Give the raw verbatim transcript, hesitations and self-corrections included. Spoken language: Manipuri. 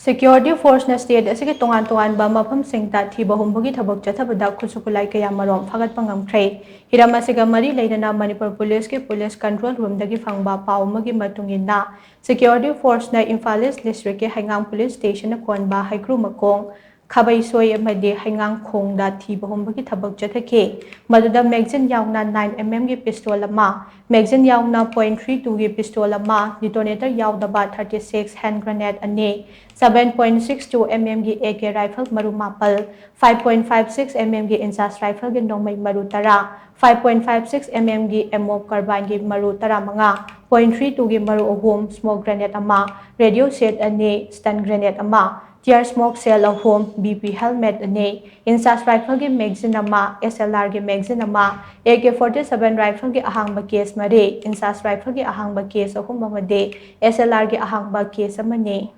Security forceꯅ state ꯑꯁꯤꯒꯤ ꯇꯣꯉꯥꯟ ꯇꯣꯉꯥꯟꯕ ꯃꯐꯝꯁꯤꯡꯗ ꯊꯤꯕ ꯍꯨꯝꯕꯒꯤ ꯊꯕꯛ ꯆꯠꯊꯕꯗ ꯈꯨꯠꯁꯨ ꯈꯨꯠꯂꯥꯏ ꯀꯌꯥ ꯃꯔꯣꯝ ꯐꯥꯒꯠꯄ ꯉꯝꯈ꯭ꯔꯦ꯫ ꯍꯤꯔꯝ ꯑꯁꯤꯒ ꯃꯔꯤ ꯂꯩꯅꯅ ꯃꯅꯤꯄꯨꯔ ꯄꯨꯂꯤꯁꯀꯤ police control roomꯗꯒꯤ ꯐꯪꯕ ꯄꯥꯎ ꯑꯃꯒꯤ ꯃꯇꯨꯡ ꯏꯟꯅ, security forceꯅ ꯏꯝꯐꯥꯜ East districtꯀꯤ ꯍꯩꯉꯥꯡ police stationꯅ ꯀꯣꯟꯕ ꯍꯩꯀ꯭ꯔꯨ ꯃꯈꯣꯡ, ꯈꯥꯕꯩꯁꯣꯏ ꯑꯃꯗꯤ ꯍꯩꯉꯥꯡꯈꯣꯡꯗ ꯊꯤꯕ ꯍꯨꯝꯕꯒꯤ ꯊꯕꯛ ꯆꯠꯊꯈꯤ꯫ ꯃꯗꯨꯗ magazine ꯌꯥꯎꯅ nine MM ꯒꯤ pistol ꯑꯃ, magazine ꯌꯥꯎꯅ point three two ꯒꯤ pistol ꯑꯃ, detonator ꯌꯥꯎꯗꯕ thirty six hand grenade ꯑꯅꯤ, seven point six two MM ꯒꯤ AK rifle ꯃꯔꯨ ꯃꯥꯄꯜ, five point five six MM ꯒꯤ INSAS rifleꯒꯤ ꯅꯣꯡꯃꯩ ꯃꯔꯨ ꯇꯔꯥ, five point five six MM ꯒꯤ M O carbineꯒꯤ ꯃꯔꯨ ꯇꯔꯥꯃꯉꯥ, point three two ꯒꯤ ꯃꯔꯨ ꯑꯍꯨꯝ, smoke grenade ꯑꯃ, radio set ꯑꯅꯤ, stun grenade ꯑꯃ, tear smoke shell ꯑꯍꯨꯝ, BP helmet ꯑꯅꯤ, INSAS rifleꯒꯤ magazine ꯑꯃ, SLRꯒꯤ magazine ꯑꯃ, AK forty seven rifleꯒꯤ ꯑꯍꯥꯡꯕ case ꯃꯔꯤ, INSAS rifleꯒꯤ ꯑꯍꯥꯡꯕ case ꯑꯍꯨꯝ ꯑꯃꯗꯤ SLRꯒꯤ ꯑꯍꯥꯡꯕ case ꯑꯃꯅꯤ꯫